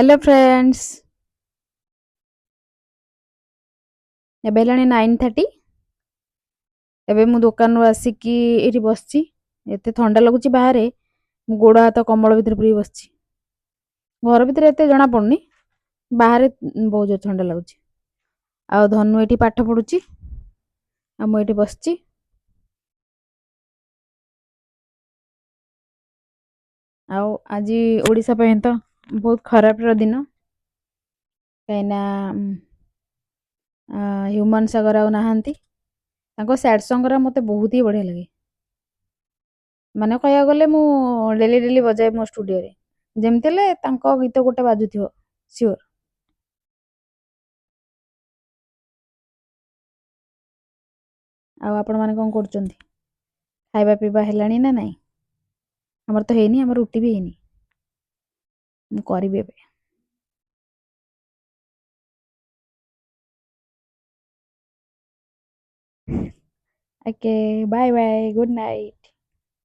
Hello friends, ଏବେ ହେଲାଣି 9:30। ଏବେ ମୁଁ ଦୋକାନରୁ ଆସିକି ଏଇଠି ବସିଛି। ଏତେ ଥଣ୍ଡା ଲାଗୁଛି ବାହାରେ, ମୁଁ ଗୋଡ଼ ହାତ କମ୍ବଳ ଭିତରେ ପୁରେଇ ବସିଛି। ଘର ଭିତରେ ଏତେ ଜଣା ପଡ଼ୁନି, ବାହାରେ ବହୁତ ଜୋର ଥଣ୍ଡା ଲାଗୁଛି। ଆଉ ଧନୁ ଏଇଠି ପାଠ ପଢ଼ୁଛି ଆଉ ମୁଁ ଏଇଠି ବସିଛି। ଆଉ ଆଜି ଓଡ଼ିଶା ପାଇଁ ତ ବହୁତ ଖରାପର ଦିନ, କାହିଁକିନା ହ୍ୟୁମାନ ସାଗର ଆଉ ନାହାନ୍ତି। ତାଙ୍କ ସ୍ୟାଡ଼ ସଙ୍ଗରା ମୋତେ ବହୁତ ହି ବଢ଼ିଆ ଲାଗେ। ମାନେ କହିବାକୁ ଗଲେ ମୁଁ ଡେଲି ଡେଲି ବଜାଏ ମୋ ଷ୍ଟୁଡ଼ିଓରେ, ଯେମିତି ହେଲେ ତାଙ୍କ ଗୀତ ଗୋଟେ ବାଜୁଥିବ ସିଓର। ଆଉ ଆପଣମାନେ କ'ଣ କରୁଛନ୍ତି? ଖାଇବା ପିଇବା ହେଲାଣି ନା ନାଇଁ? ଆମର ତ ହେଇନି, ଆମର ରୁଟି ବି ହେଇନି, ମୁଁ କରିବି ଏବେ। Okay, bye bye, good night.